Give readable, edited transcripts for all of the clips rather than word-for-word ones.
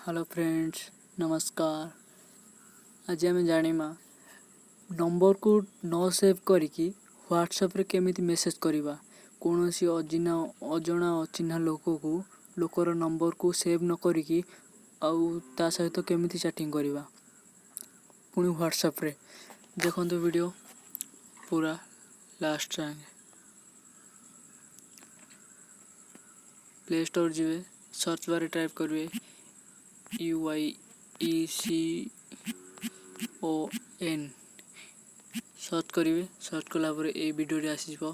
Hello friends, ନମସ୍କାର। ଆଜି ଆମେ ଜାଣିବା ନମ୍ବରକୁ ନ ସେଭ୍ କରିକି ହ୍ୱାଟ୍ସଆପ୍ରେ କେମିତି ମେସେଜ୍ କରିବା। କୌଣସି ଅଜିନା ଅଜଣା ଅଚିହ୍ନା ଲୋକର ନମ୍ବରକୁ ସେଭ୍ ନ କରିକି ଆଉ ତା ସହିତ କେମିତି ଚାଟିଂ କରିବା ପୁଣି ହ୍ୱାଟ୍ସଆପ୍ରେ। ଦେଖନ୍ତୁ ଭିଡ଼ିଓ ପୁରା ଲାଷ୍ଟ ଯାଏଁ। ପ୍ଲେ ଷ୍ଟୋର୍ ଯିବେ, ସର୍ଚ୍ଚ ବାରରେ ଟାଇପ୍ କରିବେ UYECON, search କରିବେ। ସର୍ଚ୍ଚ କଲା ପରେ ଏଇ ଭିଡ଼ିଓଟି ଆସିଯିବ।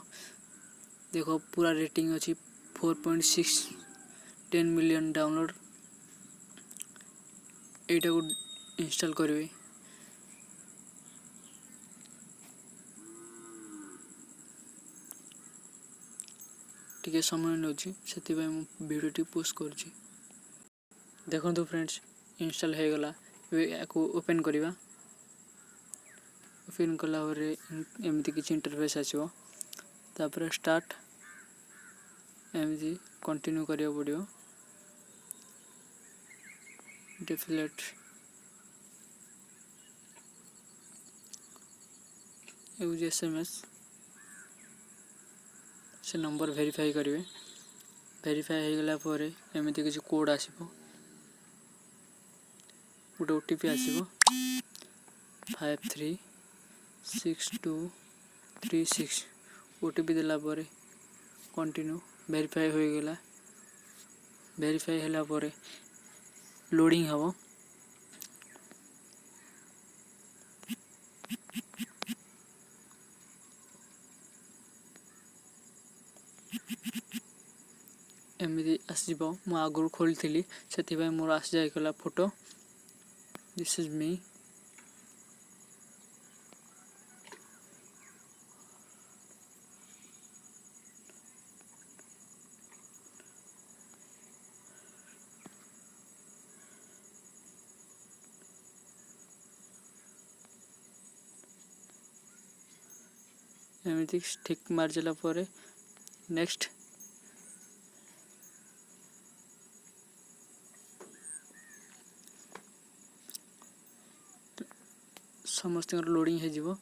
ଦେଖ, ପୁରା ରେଟିଂ ଅଛି 4.6, 10 ମିଲିୟନ୍ ଡାଉନଲୋଡ଼୍। ଏଇଟାକୁ ଇନଷ୍ଟଲ୍ କରିବେ। ଟିକେ ସମୟ ନେଉଛି, ସେଥିପାଇଁ ମୁଁ ଭିଡ଼ିଓଟି ପୋଷ୍ଟ କରୁଛି। ଦେଖନ୍ତୁ ଫ୍ରେଣ୍ଡସ୍, ଇନଷ୍ଟଲ୍ ହେଇଗଲା। ଏବେ ୟାକୁ ଓପେନ୍ କରିବା। ଓପେନ୍ କଲା ପରେ ଏମିତି କିଛି ଇଣ୍ଟରଫେସ୍ ଆସିବ। ତାପରେ ଷ୍ଟାର୍ଟ, ଏମିତି କଣ୍ଟିନ୍ୟୁ କରିବାକୁ ପଡ଼ିବ। ଡିଫଲେଟ୍, ୟୁଜ୍ SMS, ସେ ନମ୍ବର ଭେରିଫାଇ କରିବେ। ଭେରିଫାଇ ହେଇଗଲା ପରେ ଏମିତି କିଛି କୋଡ଼୍ ଆସିବ, ଗୋଟେ OTP ଆସିବ, 536236। OTP ଦେଲା ପରେ କଣ୍ଟିନ୍ୟୁ, ଭେରିଫାଇ ହୋଇଗଲା। ଭେରିଫାଇ ହେଲା ପରେ ଲୋଡ଼ିଂ ହେବ। ଏମିତି ଆସିଯିବ। ମୁଁ ଆଗରୁ ଖୋଲିଥିଲି, ସେଥିପାଇଁ ମୋର ଆସିଯାଇଗଲା ଫଟୋ। This is me। ଏମିତି ଠିକ୍ ମାରିଦେଲା ପରେ ନେକ୍ସଟ। ସମସ୍ତଙ୍କର ଲୋଡ଼ିଂ ହେଇଯିବ।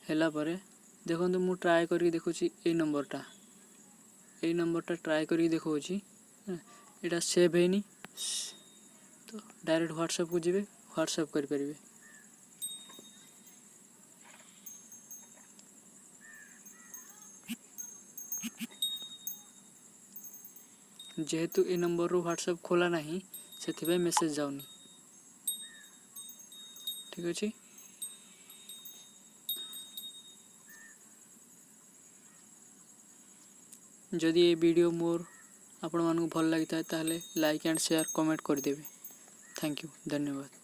ହେଲା ପରେ ଦେଖନ୍ତୁ, ମୁଁ ଟ୍ରାଏ କରିକି ଦେଖୁଛି ଏଇ ନମ୍ବରଟା ଟ୍ରାଏ କରିକି ଦେଖାଉଛି। ଏଇଟା ସେଭ୍ ହେଇନି ତ ଡାଇରେକ୍ଟ ହ୍ୱାଟ୍ସଆପ୍କୁ ଯିବେ, ହ୍ୱାଟ୍ସଆପ୍ କରିପାରିବେ। ଯେହେତୁ ଏ ନମ୍ବରରୁ ହ୍ୱାଟ୍ସଆପ୍ ଖୋଲା ନାହିଁ, ସେଥିପାଇଁ ମେସେଜ୍ ଯାଉନି। ଠିକ୍ ଅଛି। ଯଦି ଏ ଭିଡ଼ିଓ ମୋର ଆପଣମାନଙ୍କୁ ଭଲ ଲାଗିଥାଏ, ତାହେଲେ ଲାଇକ୍ ଆଣ୍ଡ ସେୟାର, କମେଣ୍ଟ କରିଦେବେ। Thank you, ଧନ୍ୟବାଦ।